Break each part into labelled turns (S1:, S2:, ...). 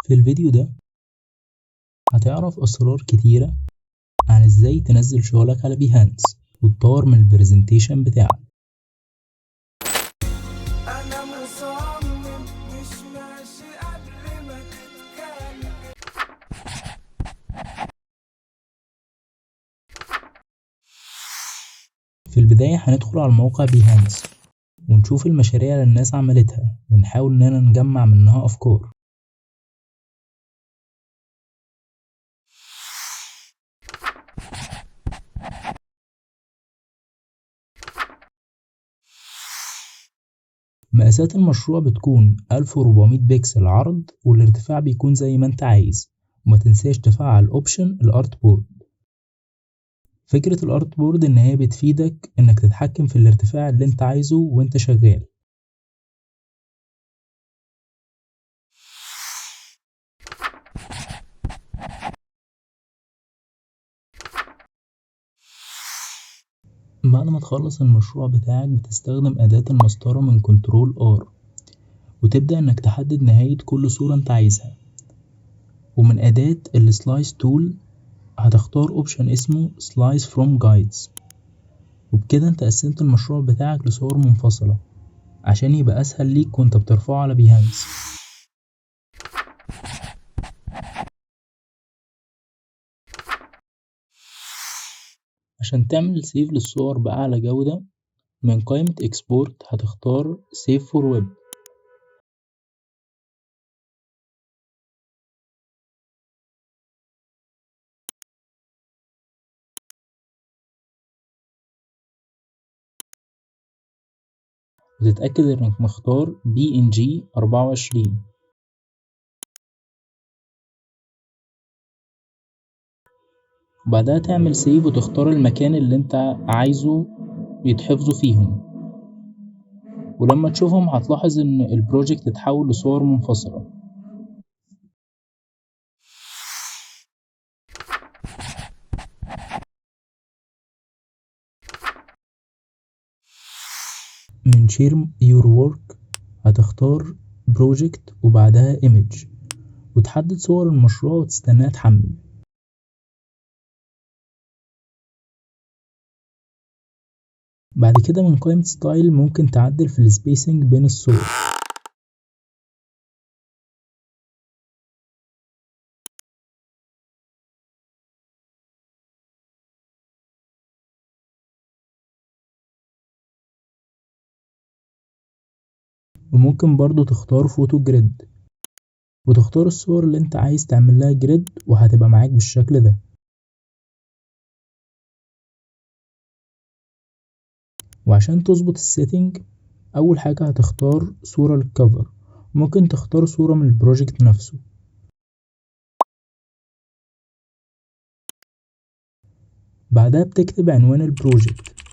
S1: في الفيديو ده هتعرف أسرار كتيرة عن ازاي تنزل شغلك على Behance وتطور من ال presentation بتاعك.
S2: انا مصمم مش ماشي قبل ما تتكلم.
S1: في البداية هندخل على موقع Behance ونشوف المشاريع اللي الناس عملتها ونحاول اننا نجمع منها أفكار. مقاسات المشروع بتكون 1400 بكسل عرض، والارتفاع بيكون زي ما انت عايز، وما تنساش تفعل option ال artboard. فكرة ال artboard ان هي بتفيدك انك تتحكم في الارتفاع اللي انت عايزه وانت شغال. بعد ما تخلص المشروع بتاعك بتستخدم أداة المسطرة من Control R وتبدأ انك تحدد نهاية كل صورة انت عايزها، ومن أداة ال slice tool هتختار option اسمه slice from guides، وبكده انت قسمت المشروع بتاعك لصور منفصلة عشان يبقى أسهل ليك وانت بترفعه على Behance. عشان تعمل save للصور بأعلى جودة من قائمة Export هتختار Save for Web. وتتأكد انك مختار PNG 24. وبعدها تعمل save وتختار المكان اللي انت عايزه يتحفظوا فيهم، ولما تشوفهم هتلاحظ ان ال project اتحول لصور منفصلة. من share your work هتختار project وبعدها image وتحدد صور المشروع وتستناها تحمل. بعد كده من قائمة style ممكن تعدل في ال spacing بين الصور. وممكن برضو تختار photo grid وتختار الصور اللي انت عايز تعمل لها grid وهتبقى معاك بالشكل ده. وعشان تظبط ال setting اول حاجة هتختار صورة لل cover، ممكن تختار صورة من ال project نفسه. بعدها بتكتب عنوان ال project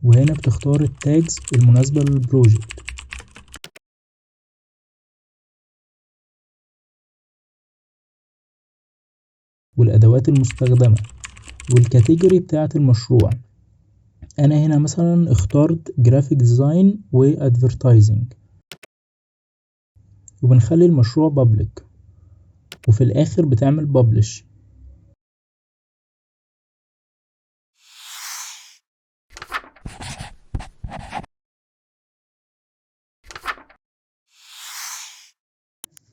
S1: وهنا بتختار ال tags المناسبة لل project. والأدوات المستخدمة وال category بتاعة المشروع. أنا هنا مثلا اخترت graphic design و advertising، وبنخلي المشروع public، وفي الآخر بتعمل publish.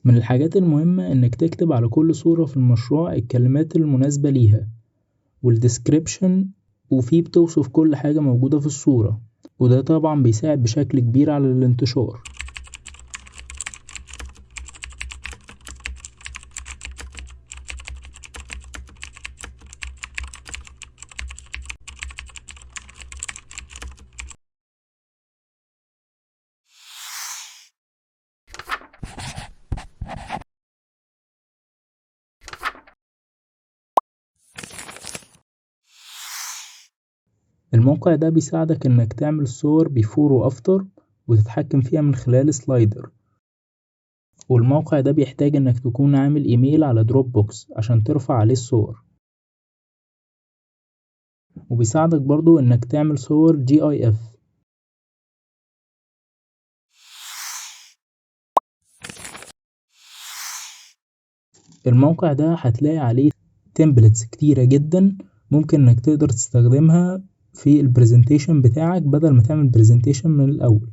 S1: من الحاجات المهمة انك تكتب على كل صورة في المشروع الكلمات المناسبة ليها وال description، وفيه بتوصف كل حاجة موجودة في الصورة، وده طبعا بيساعد بشكل كبير على الانتشار. الموقع ده بيساعدك انك تعمل صور before و after وتتحكم فيها من خلال slider، والموقع ده بيحتاج انك تكون عامل ايميل على Dropbox عشان ترفع عليه الصور. وبيساعدك برضو انك تعمل صور GIF. الموقع ده هتلاقي عليه templates كتيرة جدا ممكن انك تقدر تستخدمها في ال presentation بتاعك بدل ما تعمل presentation من الاول.